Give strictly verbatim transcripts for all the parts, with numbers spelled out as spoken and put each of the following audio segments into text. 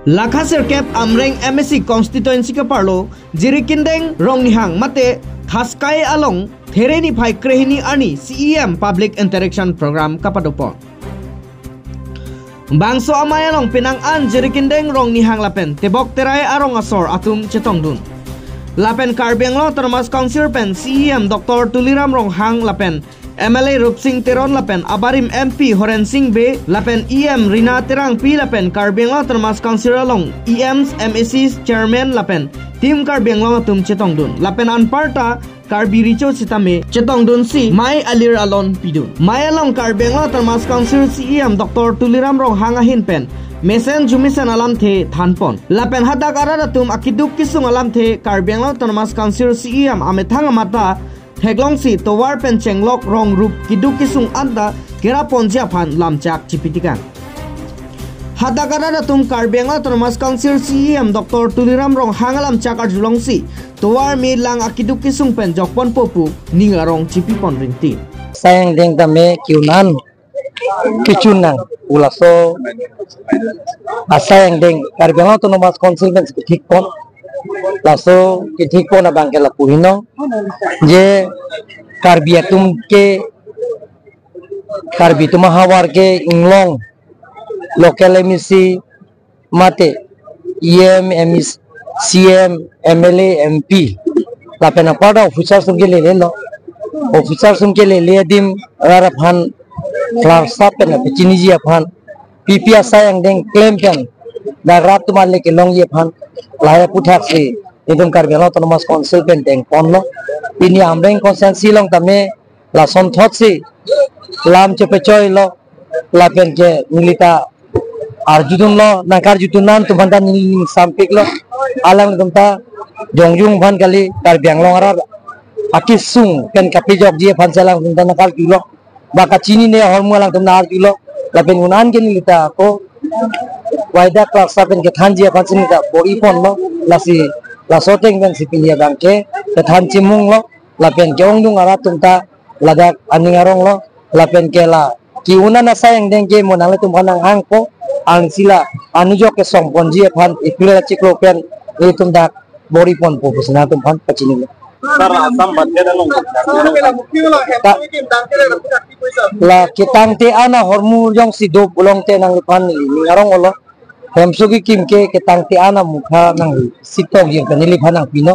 Lakha sirkep Amreng M A C constituency keparlo Jirikindeng Rongnihang mate Khaskai along There niphai krehini arni C E M public interaction program kapadopon. Bangso amei along penang an Jirikindeng Rongnihang lapen Tebok Terai arong asor atum chetongdun. Lapen Karbi Anglong Autonomous Council pen C E M Doctor Tuliram Ronghang lapen M L A Rupsing Teron lapen abarim M P Horensing Bey lapen E M Rina Terangpi lapen Karbi Anglong Autonomous Council along E Ms, M A Cs, Chairman lapen Team Karbi Anglong atum chetongdun. Lapen anparta Karbi Recho sitame chetongdunsi mei alir alon pidun. Mei along Karbi Anglong Autonomous Council C E M Doctor Tuliram Ronghang ahin pen mesen jumesen alamthe thanpon. Lapen hadak arat atum akeduk kesung alamthe Karbi Anglong Autonomous Council C E M amethang amata theklongsi tovar pen chenglok rong rup keduk kesung anta keraponji aphan lamchak chipitikang. Hadak arat atum Karbi Anglong Autonomous Council C E M Doctor Tuliram Ronghang alamchak arjulongsi tovar me lang akeduk kesung pen jokponpo pu ning arong chipipon ringti. Asai angdeng tame ke-un an kechun nang pu laso asai angdeng Karbi Anglong Autonomous Council pen kethikpon. Laso kethikpon abang ke lapu heno, je Karbi atum ke, Karbi atum ahavar ke inglong local M A C mate E M, M A C, C E M, M L A, M P lapen anparta officer atum ke lele lo. Officer atum ke lele adim rat aphan klarsap pen pachiniji aphan, pipi asai angdeng klem pen dak rat atum ale kelongji aphan lahai aputhaksi itum Karbi Anglong Autonomous Council pen dengponlo. Pini Amreng constituency along tame lasonthotsi lam chepachoilo, lapen ke nelita arjudunlo, nangkarjudun an atum aphanta neli ning sampiklo. Alangtum ta jongjung aphan kali, Karbi Anglong arat akesung pen kapejokji aphansi alangtum ta nangkarjulo. Ba kachinine ahormu alangtum nang-arjulo. Lapen un an ke nelita ako waida klarsap pen kethanji aphansi nelita bor-iponlo. Lasi laso ateng pensi pini abang ke kethan chimunglo. Lapen ke-ongdung arat atum ta ladak aning aronglo. Lapen ke la ke-un an asai angdeng ke mo nanglitum aphan nanghangpo, ansi la anujok kesongponji aphan April achiklo pen ilitum dak bor-iponpo pusi nangtum aphan pachinilo. Sir, Assam budget along ta, la ketangte an ahormu jongsi do pulote nangliphan neli ning arong-olo. Hemso kekim ke ketangte an amukha nangli sitok jir pen neliphan nangpino.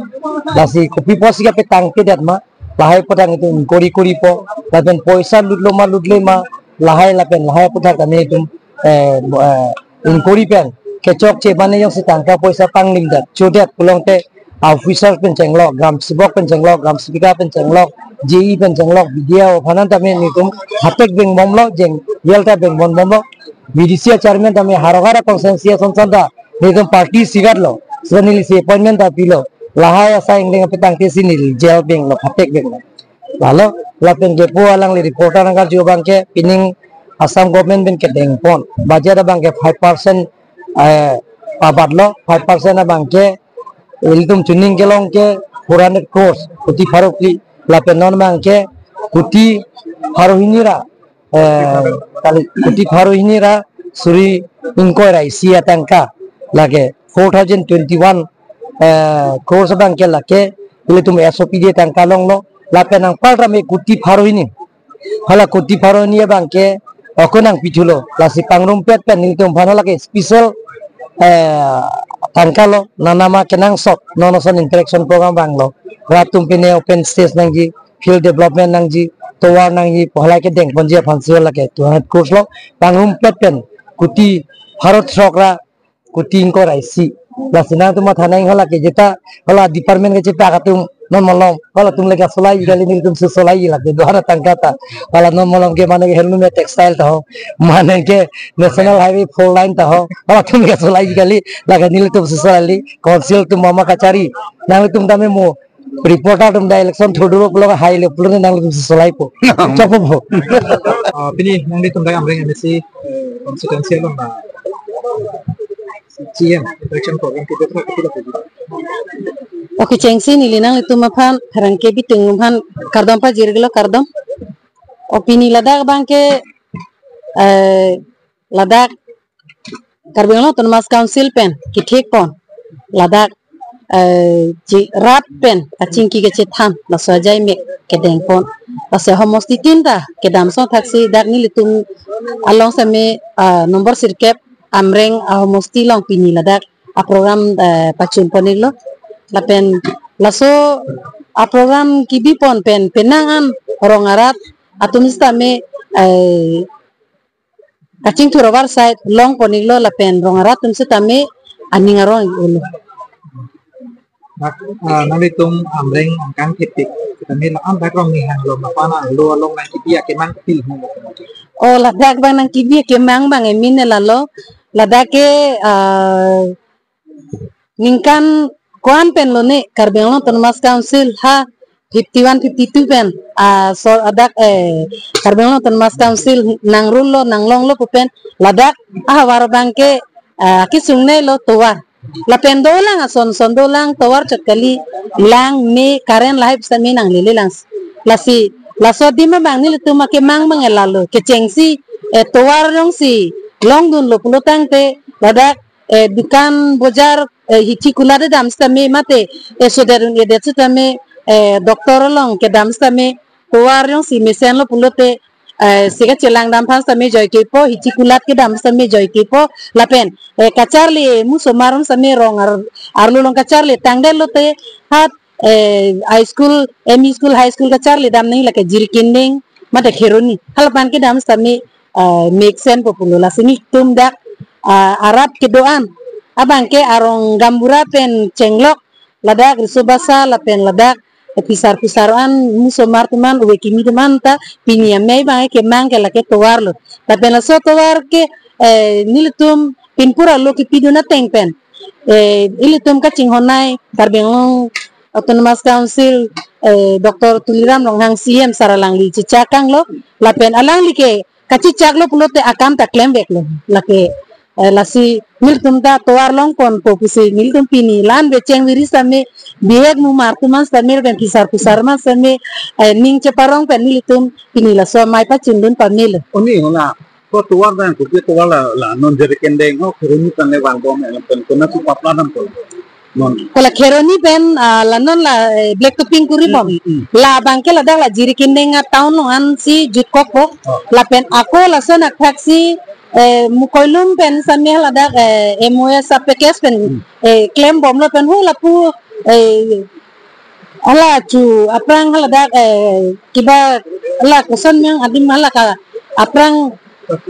Lasi kopi apotsi kapetangtedet ma, lahai aputhak itum inquiry koripo, lapen poisa lutlo ma lutle ma, lahai lapen lahai aputhak kami itum, eh, eh, inquiry pen kechokche mane jongsi tangka poisa panglimdet, chodet pulote officer pen chenglok, gram sebok pen chenglok, gram sevika pen chenglok, J E pen chenglok, B D O aphan an tame nelitum phatek bengbomlo, jeng yel ta bengbomlo, B D C a chairman tame Howraghat a constituency asonson ta nelitum party sigatlo, sila nelisi appointment ta pilo, lahai asai angdeng apetangtesi neli jail benglo, phatek benglo. Lalo, lapen kepu alangli reporter nangkarju abang ke, pining Assam government pen kedengpon budget abang ke five percent, eh, pabatlo, five percent abang ke ilitum chuning kelong ke four hundred crores, koti pharo phli, lapen non abang ke koti pharo hini ra, eh, kali, koti pharo hini ra suri ingkoi ra isi atangka, lake four thousand twenty-one, eh, crores abang ke lake ilitum S O P D atangka longlo, lapen anparta me koti pharo hini, hala koti pharo hini abang ke ako nangpithulo, lasi pangrumpet pen nelitum aphan hala ke special, eh, tangka lo, nanama kenangsot, non ason interaction program abang lo, rat atum pine open stage nangji, field development nangji, tovar nangji, pu halai kedengponji aphansi hala ke two hundred crores lo, pangrumpet pen koti pharo throk ra koti ingkoi ra isi. Lasi nangtum matha nang hala ke jeta, hala department kechepak atum non malom, halatum le kasolai kali, nelitum si solai lake do-an atangka ta. Hala non malom ke mane ke handloom ya textile ta ho, mane ke National Highway four lane ta ho, halatum le kasolai kali, lake nelitum si solai kali, council atum mama kachari. Nanglitum tame mo reporter atum ta election thurdurup lo, hai le pulo nangtum si solaipo. Chopo po. Ah, pini nanglitum dak Amreng M A C, eh, constituency along na C E M interaction program kedo thak kedo thak. Okay, chengsi neli nanglitum aphan pherangke bitung atum aphan kardom pajirlo, kardom. O pini ladak abang ke, eh, ladak Karbi Anglong Autonomous Council pen kethek pon ladak, eh, chi rat pen kachingki kachethan laso ajai mek kedeng pon. Laso homosti tin ta kedam asong thaksi dak nelitum along sitame, ah, nombor sirkep Amreng ahomosti along pini ladak aprogram, eh, pachun pon-iklo. Lapen laso aprogram kebi pon pen penang an rong arat atum sitame, eh, kachingthur avarsai long pon-iklo lapen rong arat atum sitame aning arong-iklo. Dak, ah, nanglitum Amreng angkang kethek sitame la-an dak rong ni hanglo, mapana lo along nangkebi akemang kepil hang. O ladak abang nangkebi akemang abang emin lalo. Ladak ke, ah, ningkan ko-an pen lo ne Karbi Anglong Autonomous Council ha fifty one, fifty two pen, ah, so ladak, eh, Karbi Anglong Autonomous Council nangrul lo, nanglong lo pu pen ladak ahavar abang ke, ah, kesung ne lo tovar. Lapen dolang ason son dolang tovar chot kali, lang, me, current lahai sitame nanglele lang. Lasi laso adim abang nelitum akemang abang lalo, kechengsi, eh, tovar jongsi longdunlo pulo tangte ladak, eh, dukan bojar, eh, hithi kulat kedam sitame mate, eh, sodet un-edet sitame, eh, doctor along kedam sitame tovar jongsi mesenlo pulote, eh, si kachelang dam aphan sitame joike po, hithi kulat kedam sitame joike po, lapen, eh, kacharli musomar atum sitame rong ar-, arlo along kacharli tangdet lote hat, eh, high school, M E school, high school kacharli dam nangji lake Jirikindeng mate Kheroni. Hala abang kedam sitame, eh, mesen po pulo. Lasi nelitum dak, ah, arat kedo-an abang ke arong gaonbura pen chenglok ladak riso basa lapen ladak phisar phisar an musomar atum an, ove kimi atum an ta pini amei abang kemang ke lake tovar lo. Lapen laso tovar ke, eh, nelitum pinpura lo kepidun ateng pen, eh, ilitum kachinghon-ai Karbi Anglong Autonomous Council, eh, Doctor Tuliram Ronghang C E M sir alangli chechakanglo lapen alangli ke kachechaklo pulote akam ta klemveklo. Lake, eh, lasi nelitum ta tovar long ponpo pusi nelitum pini la-an becheng viri sitame, bihek mumar atum an sitame lapen phisar phisar atum an sitame, eh, ning cheparong pen nelitum pini laso amei pachindun pamelo. Oni hona ko tovar abang, kopi tovar la, la non Jirikindeng ho Kheroni pen le vangbom, eh, pen kona su papla nam ko. Non. Ko la Kheroni pen, ah, la non la, eh, black topping kuri bom. Mm, mm, mm. La abang ke ladak la Jirikindeng atown along ansi jutkokpo. Oh. Lapen ako lason athaksi, eh, Mukoilum pen sitame ladak, eh, M O S a-package pen, hmm, eh, klembomlo pen hu lapu, eh, hala chu aphrang haladak, eh, kiba hala koson yang adim hala ka aphrang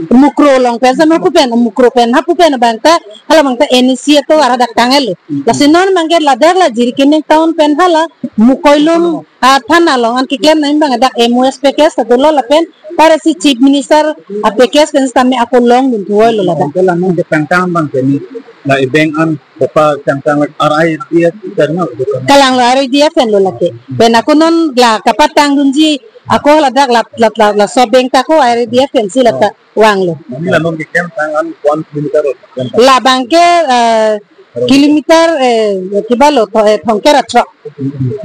Mukroh along pen sitame hapu pen, Mukroh pen hapu pen abang ta, hala abang ta N E C atovar hadak tanglo. Lasi non abang ke ladak la Jirikindeng town pen hala Mukoilum, ah, thana along an keklem nangji abang dak M O S package ta dolo lapen parasi Chief Minister a-package pen sitame ako longdun thuvoilo ladak. Anke la non ke tangtang abang ke ni la ebeng an Bapa changchang lek R I D F pen na, bukan. Kalang lo R I D F pen lo lake. Pen ako non la kapatangdunji ako ladak la, la, la, laso abang ta ako R I D F pensi la ta vanglo. Ini la non ke camp tang an one kilometer lo. La abang ke, eh, kilometer, eh, kiba lo, tho-, eh, thomkep ra throk.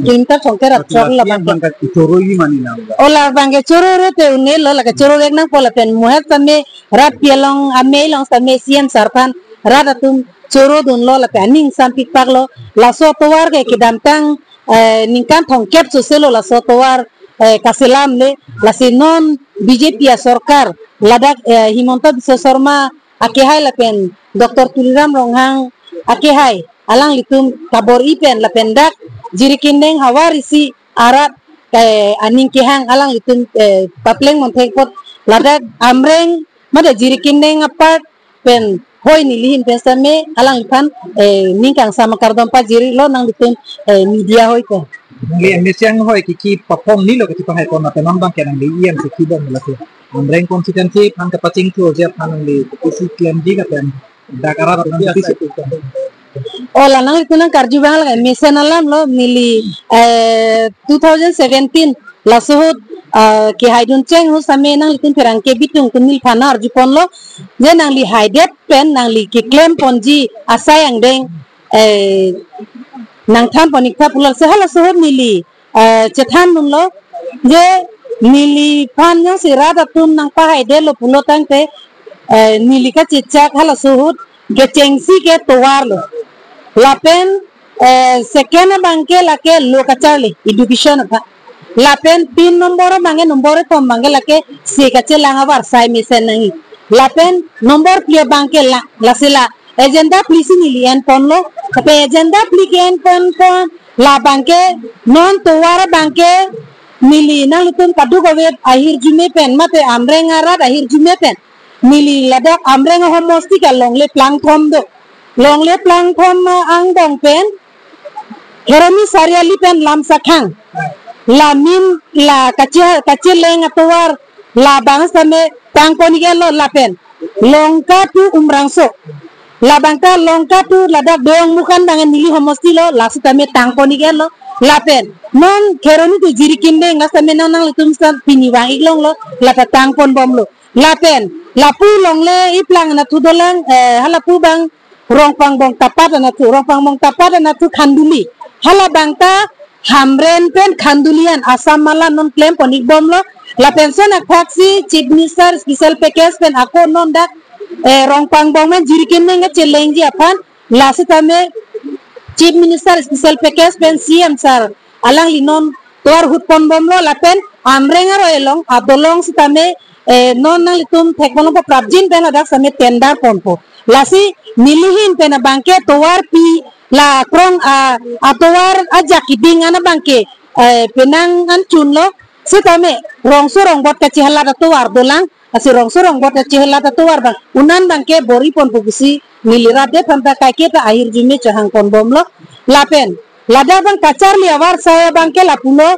Kilometer thomkep ra throk la abang ke. Abang ke choro ji mani na. O la abang ke choro ro te un-elo, lake chorovek nangpo lapen muhet sitame rat pi along amei along sitame C M sir aphan rat atum chorodunlo lapen aning sampik paklo. Laso atovar ke kedamtang, eh, ningkan thomkep sose lo laso atovar, eh, kaselam le. Lasi non B J P asorkar ladak, eh, Himanta Biswa Sarma akehai lapen Doctor Tuliram Ronghang akehai alanglitum kabor-i pen lapen dak Jirikindeng havar isi arat, eh, aning kehang alanglitum, eh, papleng monthek apot ladak Amreng mate Jirikindeng apart pen hoi neli ahin pen sitame alangliphan, eh, ning kangsam akardom pajirlo nanglitum, eh, media hoi pen. Nangli M A C anghoi kiki paphong nilo kiki pahai kona pen non abang ke nangli E M si kibom lasi. Amreng constituency aphan kapachingthurji aphan nangli isi klemji lapen dak arat aphan isi. O la nanglitum nangkarju abang la mesen alam lo neli, eh, two thousand seventeen laso ahut, eh, kehaidun cheng ahut sitame nanglitum pherangke bitung atum neliphan arju ponlo je nangli haidet pen nangli keklem ponji asai angdeng, eh, nangthan pon-ik tha pulo lasi halaso ahut neli, eh, chethandunlo je neliphan jongsi rat atum nangpahaidetlo pulo tangte, eh, neli kachechak halaso ahut Kechengsi ke tovar lo. Lapen eh, second abangke lake lo kacharli education aphan. Lapen tin number abangke number kethom abangke lake se kachelang avarsai mesen nangji. Lapen number phli abangke la, lasi la agenda phli si neli enponlo. Lapen agenda phli ke-enpon pon labangke non tovar abangke neli nanglitum kadokave ahirjume pen mate Amreng arat ahirjume pen neli ladak Amreng ahomosti ke longle plangthom do. Longle plangthom, ah, angbong pen Kheroni Sariali pen Lamsakhang, la main la kache, kacheleng atovar labang sitame tangpon ik-et lo. Lapen Longka to Umrangso, labangke Longka to ladak Doyong Mukhan abang neli homosti lo, la sitame tangpon ik-et lo. Lapen non Kheroni to Jirikindeng la sitame non nanglitum sitame pini vang ik longlo, la ta tangpon bomlo. Lapen lapu longle iplang anatthu dolang, eh, halapu abang Rongpangbong Tapat anatthu, Rongpangbong Tapat anatthu Khanduli. Halabangta Hamren pen Khanduli an Assam mala non klempon ik bomlo. Lapen lason athak si Chief Minister special package pen ako non dak, eh, Rongpangbong pen Jirikindeng kachelengji aphan, la sitame Chief Minister special package pen C M sir alangli non tovar hutpon bomlo. Lapen Amreng aroi along adolong sitame, eh, non nanglitum thekponpo, prapjin pen ladak sitame tender ponpo. Lasi neli ahin pen abangke tovar pi la krong, ah, atovar ajak keding an abangke, eh, penang an chunlo. Sitame rongso rongbot kachehalat atovar dolang. Lasi rongso rongbot kachehalat atovar abang unan abangke bor-iponpo pusi neli rat det aphan ta kaike ta ahirjume chehangpon bomlo. Lapen ladak abang kacharli avarsai abangke lapulo.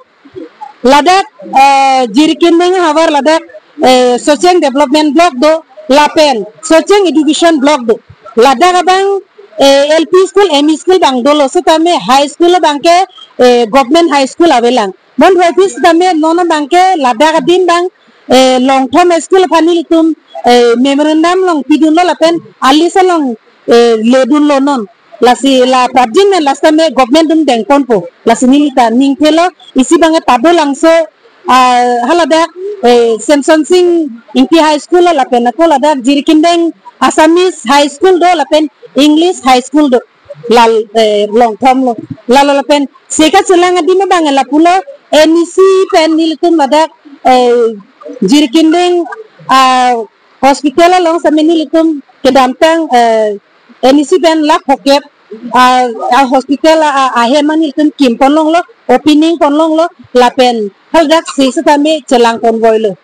Ladak, eh, Jirikindeng ahavar ladak, eh, Socheng Development Block do, lapen Socheng Education Block do. Ladak abang, eh, L P school, M E school abang dolo, sitame high school abangke, eh, government high school avelang. Bon hoi pis sitame non abangke ladak adim abang, eh, Longthom high school aphan nelitum, eh, memorandum along pidunlo lapen a-list along, eh, ledunlo non. Lasi la prapjin pen la sitame government atum dengponpo. Lasi neli ta ning thelo, isi abangke ta dolangso, ah, haladak, eh, Semsonsing Ingti High School lo, lapen ako ladak Jirikindeng Assamese High School do, lapen English High School do. Lal, eh, Longthom lo. Lalo lapen se kachelang adim abang lapulo, N E C pen nelitum ladak, eh, Jirikindeng, ah, hospital along sitame nelitum kedamtang, eh, N E C pen lakh phokep, ah, ah, hospital, ah, ah, ahem an nelitum kimpon longlo, opening pon longlo, lapen haladak se sitame chelangpon voilo.